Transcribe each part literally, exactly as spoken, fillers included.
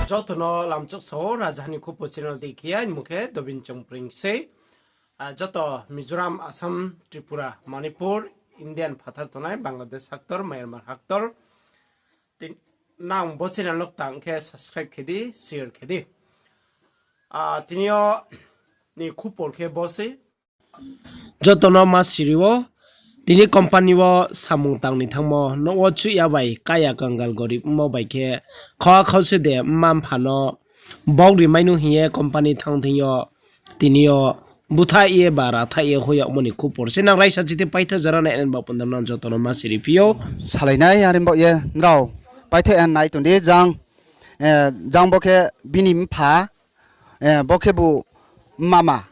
Joto no lamchok sao, Rajaha ni Khupo channel dei khe, aini mung khe Dobin Chongpring sei. Ah, joto Mizoram, Assam, Tripura, Manipur, Indian phathar tongnai, Bangladesh haktor, Myanmar haktor. Tin-, nang bo channel no tang khe subscribe khe di, share khe di. Ah, tini yo ni khupor khe bo sei. Joto no ma siri ou, tini company wo samung tang ni thanngmo, nouh wo chuih ya bai, kaya kangal gorib mo bai khe, kha khau se de, mma mpha no bok ri mai nu hing ye company thanng thing yo, tini yo búthaih ye ba rathaih ye hoih yagmo ni khupor se nang raisa chiti paitha jora nai nai ba panda nang joto no ma siri phi ou. Salai nai, are bo ye nrao paitha nai tong di, jang, eh, jang bo khe bini mpha, eh, bo khebu mama.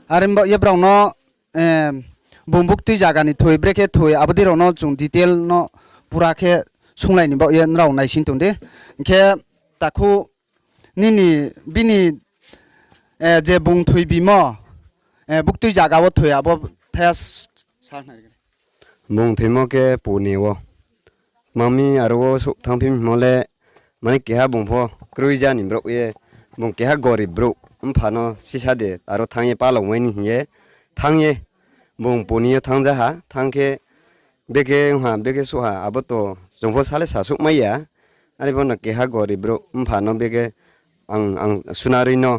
Are bo ye brao no, eh, bung buktui zaga ni thoi, brekhe thoi, abo dei rao no chung detail no pura khe sunglai ni baoh ye nrao naising tong di. Hing khe takhu nini bini, eh, je bung thoi bimo, eh, buktui zaga wo thoi abo thai sa nai. Bung thoimo khe Pune wo. Mami aro wo souh thanngphi hingmo le, mane keha bung pho kroi ja ni brouh ye, bung keha gorib brouh, mpha no sisa de aro thanng ye palao mai ni hing ye, thanng ye, bung Pune yo thanng ja ha, thanng khe, bekhe ong ha, bekhe souh ha, abo to chung pho sa le sa souh mai ya. Are pho no keha gorib brouh, mpha no bekhe ang, ang sunaroi no,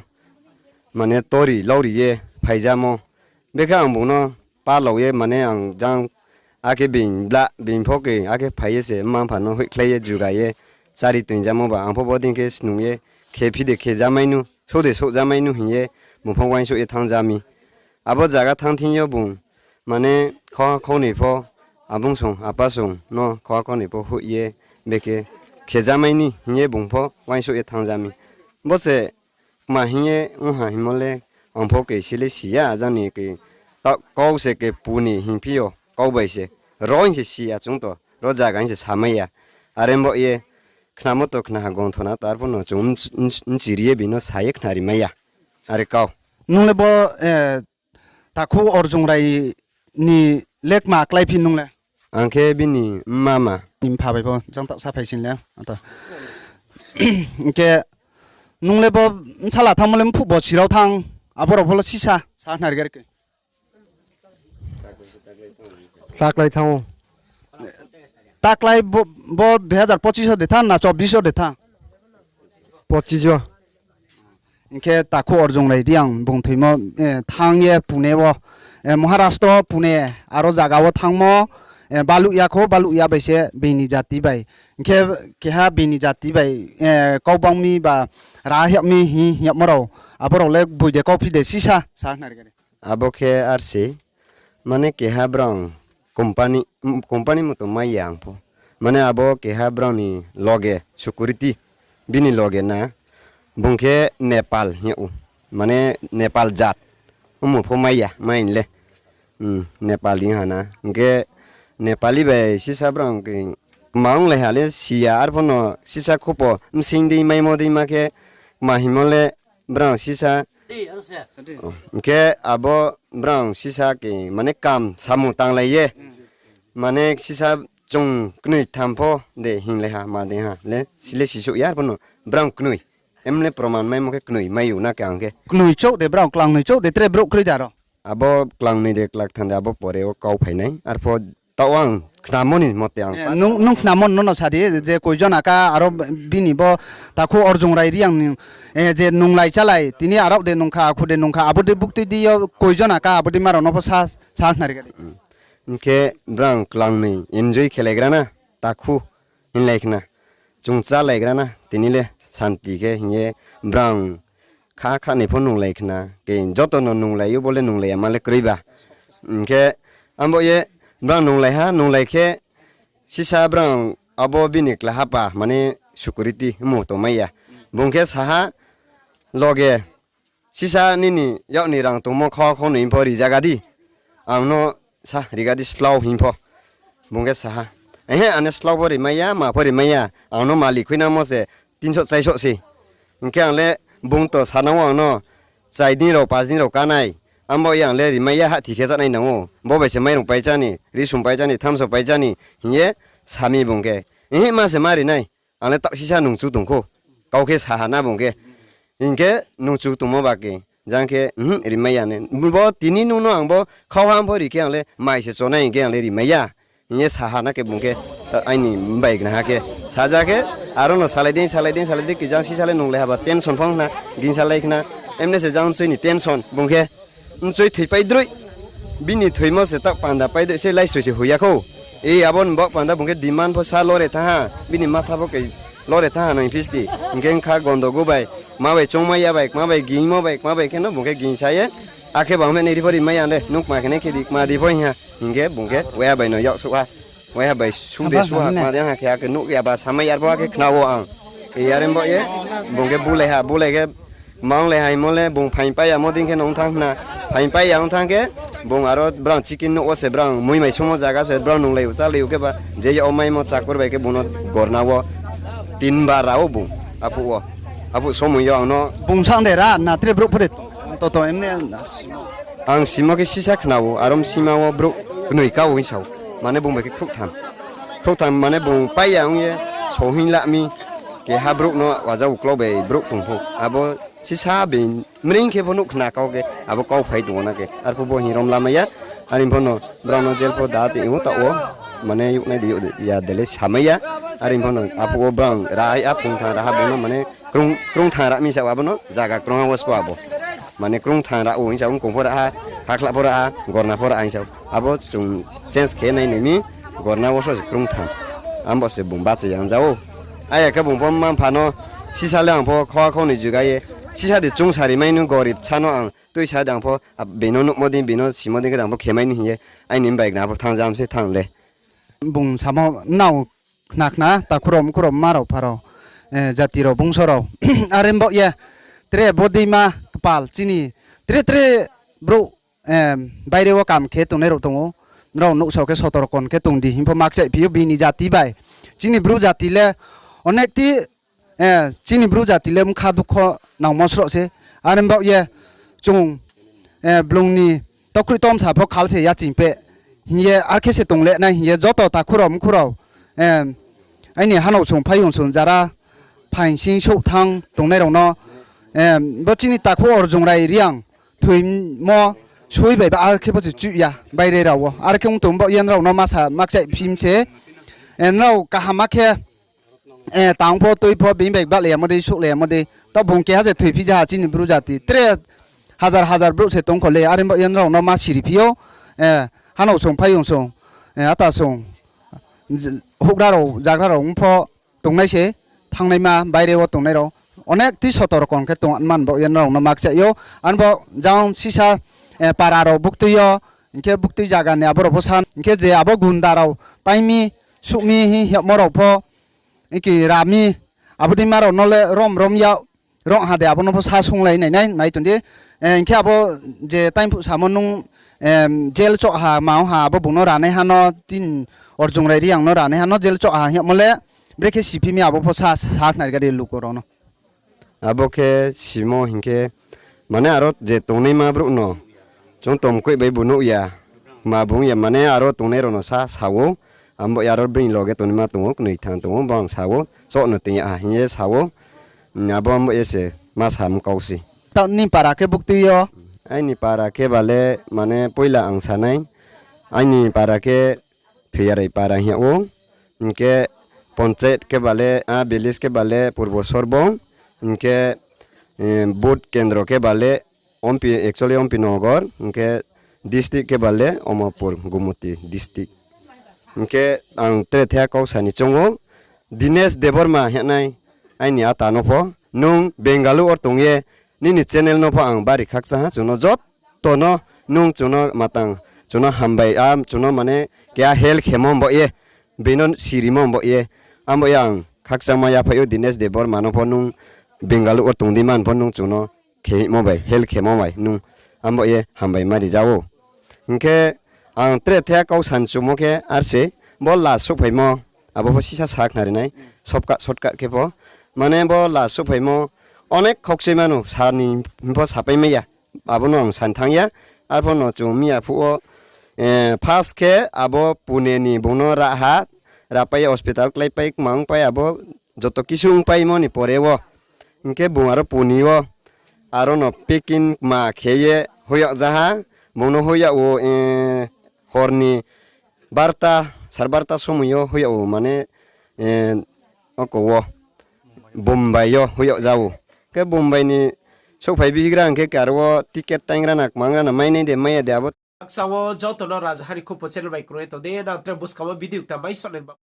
mane tori lauri ye phaijamo. Bekhe ang bung no palao ye, mane ang jang akhe being bla, being pho khe akhe phai ye se mma mpha no hoihkhlai ye juga ye chári toing jamo ba, ang pho bodei khe snung ye, khe phi de khe ja mai nu, souh de souh ja mai nu hing ye, bung pho uaingsouh ye thanng ja mi. Abo zaga thanng thing yo bung, mane khauha khaunoi pho, abung song, apa song no khauha khaunoi pho hoih ye, bekhe khe ja mai ni hing ye bung pho uaingsouh ye thanng ja mi. Bo se kma hing ye ong ha hingmo le, ang pho khe si le si ya, jang ni khe ta-, kau se khe Pune hingphi yo, kau bai se, ro hing se si ya chung to, ro zaga hing se sa mai ya. Are bo ye khnamo to khna ha, gongthona to arphuh no chung bchiri ye bini no sa ye khnari mai ya. Are kau. Nung le bo, eh, takhu Arjun Rai ni le kma kláiphi nung le? Ang khe bini mama. Ni mpha bai pho jang taoh sa phai sing le. Hing khe nung le bo bsala thanngmo le mphuh bo sirao thanng, abo rao pho le sisa sa khnari gari khe. Taklai thanng ou. Taklai bo, bo dui hazar pochis o de thanng na chobbish o de thanng? Pochis o. Hing khe takhu Arjun Rai Reang bung thoimo, eh, thanng ye Pune wo, eh, Maharashtra Pune aro zaga wo thanngmo, eh, baluh ya kho, baluh ya bai se bini jati bai. Hing khe keha bini jati bai, eh, kau bang mi ba ra hiap mi hing hiapmo rao, abo rao le boi de kauphi de sisa sa khnari gari. Abo khe ar se, mane keha brang company, company moto mai ya ang pho. Mane abo keha brang ni loge security, bini loge na, bung khe Nepal hing yag ou. Mane Nepal jat, omo pho mai ya, mai le. Nepali ha na. Hing khe Nepali bai sisa brang khe kma onglai ha le si ya, arphuh no sisa khupo bsing dei maimo dei ma khe kma hingmo le brang sisa. Hing khe abo brang sisa khe mane kam samung tanglai ye. Mane sisa chung knoi tham pho de hinglai ha, ma dei ha le, si le sisouh ya, arphuh no brang knoi. Em le proman maimo khe knoi mai ou na khe ang khe. Knoi chouh de brang, klangnoi chouh de tre brouh kroi de aro? Abo klangnoi de klaktham de abo pore wo kau phai nai. Arphuh taoh ang khnamo ni mote ang. Nung, nung khnamo no no sa di, je koi jon aka aro bini bo takhu Arjun Rai Reang ni, eh, je nunglai chálai, tini arao de nung kha, akhu de nung kha, abo dei buktui di yo koi jon aka, abo dei ma rao no pho sa, sa khnari gari. Hing khe brang klangnoi enjoy khelaigra na, takhu hinglai khna. Chung chálaigra na, tini le santi khe hing ye brang kha kha ni pho nunglai khna. Khe joto no nunglai ou, bo le nunglai ya ma le kroi ba. Hing khe abo ye brang nunglai ha, nunglai khe sisa brang abo bini klahapa, mane security omo tongmai ya. Bung khe sa ha, loge, sisa nini yak ni rang tongmo kho, kho noi pho rijaga di. Ang no sa riga di slao hing pho. Bung khe sa ha. Ehe, ane slao pho rimai ya, ma pho rimai ya. Ang no malik khuinangmo se tinso chaiso se. Hing khe ang le bung to sanang wo ang no chai din rao, pas din rao kánai. Abo ye ang le rimai ya, hahthi khe chánai nang ou. Bo bai se mairung pai chá ni, risum pai chá ni, thamso pai chá ni, hing ye sa mi bung khe. Ehe, ma se ma ri nai. Ang le taoh sisa nung chu tong khou. kau khe sa ha na bung khe. Hing khe nung chu tongmo ba khe, jang khe, rimai ya ne. Bo tini nung no ang bo khauham pho ri khe ang le mai se chonai hing khe ang le rimai ya. Hing ye sa ha na khe bung khe, aini bai gnaha khe. Saja khe, aro no salai dei, salai dei, salai dei, khe jang sisa le nung le haba tension phong khna, gingsa lai khna. Emne se jang choi ni tension bung khe. Mchoi thoipai droi. Bini thoimo se taoh panda pai droi se laisroi se hoih ya khou. E abo ni baoh panda bung khe demand pho sa lore thanng ha. Bini matha pho khe lore thanng ha nang phisti. Hing khe kha gondo gu bai, kma bai choungmai ya bai, kma bai gingmo bai, kma bai khe no bung khe gingsa ye. Akhe bang mene ri pho rimai ya le, nung kma khe nai khe di, kma di pho hing ha. Hing khe bung khe waiha bai no yaksouh ha. Waiha bai suh de suh ha, kma de ha khe akhe nuh ya ba samai ya pho akhe khna wo ang. E are bo ye, bung khe bulai ha, bulai khe, mang le haimo le bung phaing pai yamo dei khe nung thanng khna. Phaing pai ya ong thanng khe, bung aro brang chicken nouh wo se brang mui mai sumo zaga se brang nunglai ou, chálai ou khe ba, je yag wo maimo chakur bai khe bung no gorna wo tin bar ra ou bung, aphuh wo. Aphuh somoi yo ang no bung sang de ra na tre brouh pho de, toto emne. Ang simo khe sisa khna ou, aro bsima wo brouh knoi ka ou hing sa ou. Mane bung bai khe khrouhtham. Khrouhtham mane bung pai ya ong ye, sohing la mi, keha brouh no waja uklau bai brouh tong pho. Abo sisa bini mring khe pho nuh khna kau khe, abo kau phai tong ou na khe. Arphuh bo hing rom lamai ya, are pho no brao no jail pho da tong ou taoh wo, mane youhnai de youh ya de le samai ya, are pho no aphuh wo brao ra hai a phung thang ra ha bung no mane krung, krung thang ra mi sa ou abo no, zaga krung ha wo spo abo. Mane krung thang ra ou hing sa ou, kong pho ra ha, hakhla pho ra ha, gorna pho ra ha hing sa ou. Abo chung change khe nai nai mi, gorna wo so se krung thang. Abo se bung bacha ya ong ja ou. Aya khe bung pho mma mpha no, sisa le ang pho khau khau ni juga ye, sisa de chung sari mai no gorib sa no ang tuisa de ang pho, bini no nuhmo dei, bini no simo dei khe de ang pho khe mai ni hing ye, aini bai gna pho thanng jam se thanng le. Bung samo nrao khna khna, takhu rao, mkhu rao, mma rao, mpha rao, jati rao, bungso rao. Are baoh ye, tre bo deima kpal chini, tre tre brouh, baire wo kam khe tongnai rao tong ou. Nrao nuhsao khe sotorkon khe tong di hing pho ma kchaihphi ou bini jati bai. Chini Bru jati le onek ti, chini Bru jati le bkha dukho nangmo sroh se. Are baoh ye chung, blung ni tokroi tomsa pho khal se yaching peh hing ye, are khe se tong le nai hing ye, joto takhu rao, mkhu rao, aini hanao song, phaiyong song, jara phaing sing souh thanng tongnai rao no, bo chini takhu Arjunrai Reang thoimo soi bai ba are khe pho se chuh ya, baire rao wo. Are khe ong tong baoh ye nrao no ma sa ma kchaihphi mi se, nrao kaham khe, tang pho, tui pho, bini bai bahlai yamo dei, souhlai yamo dei. Taoh bung keha se thoiphi ja ha chini Bru jati. Tre hazar hazar brouh se tong kho le, are baoh ye nrao no ma siriphi ou, hanao song, phaiyong song, ata song, houhgra rao, jagra rao ong pho tongnai se, thanngnaima, baire wo tongnai rao. Onek ti sotorkon khe tong man baoh ye nrao no ma kchaih ou. Are bo jang sisa, para rao buktui yo, hing khe buktui zaga ni abo rao pho sa, hing khe je abo gunda rao tai mi, suh mi hing yagmo rao pho, hing khe ra mi, abo deima rao no le rom rom ya, rong ha de abo no pho sa sunglai nai nai, nai tong di. Hing khe abo je taingphuh samo nung, jail choh ha, ma ong ha, abo bung no ranaiha no, tin Arjunrai Reang no ranaiha no jail choh ha hing yagmo le, brekhe siphi mi abo pho sa, sa khnari ga di luku rao no. Abo khe simo hing khe, mane aro je tongnaima brouh no, chung tomkoih bai bu nuh ya, ma bung ya, mane aro tongnai rao no sa sa ou, abo ya aro bini loge tongnaima tong ou, knoi thang tong ou, bo ang sa ou, choh no tong ya ha hing ye sa ou, abo abo ye se ma sa mkau se. Taoh ni para khe buktui yo? Aini para khe ba le, mane poila ang sa nai, aini para khe Thoiyarai para hing yag ou, hing khe panchayat khe ba le, a village khe ba le Purbo Sorbong, hing khe, vote kendro khe ba le, actually Ompi Nogor, hing khe district khe ba le Omorpur, Gumoti district. Hing khe ang tre thaiha kau sa ni choung ou, Dinesh Debbarma hing nai, aini ata no pho, nung Bengaluru wo tong ye, nini channel no pho ang bari khakchang ha, chung no joto no, nung chung no matang, chung no hambai, a chung no mane keha help khemo baoh ye, bini no sirimo baoh ye, abo ye ang khakchangma yaphai ou Dinesh Debbarma no pho nung Bengaluru wo tong di man pho nung chung no khemo bai, help khemo bai nung, abo ye hambai ma ri ja ou. Hing khe ang tre thaiha kau sa ni choungmo khe ar se, bo last souhphaimo, abo pho sisa sa khnari nai, shortcut, shortcut khe pho. Mane bo last souhphaimo, onek khokchoi mano, sa ni pho sapai mai ya. Abo no ang sa ni thanng ya. Arphuh no chung mi ya phuh wo, first khe abo Pune ni bung no ra ha, rapai ye hospital kláipai, kma ongpai abo, joto kisu ongpaimo ni pore wo, Hing khe bung aro Pune yo, aro no packing kma khe ye hoih yag ja ha, bung no hoih yag ou, hor ni barta, sar barta somoi yo hoih yag ou, mane, oko wo, Bombay yo hoih yag ja ou. Khe Bombay ni souhphai bigra hing khe, khe aro wo ticket taingra na kmangra na, mainai de mai ya de abo. Baksa wo joto no Rajahari Khupo channel bai kroi tong di, nang tre buskang wo video kta mai sonai ba.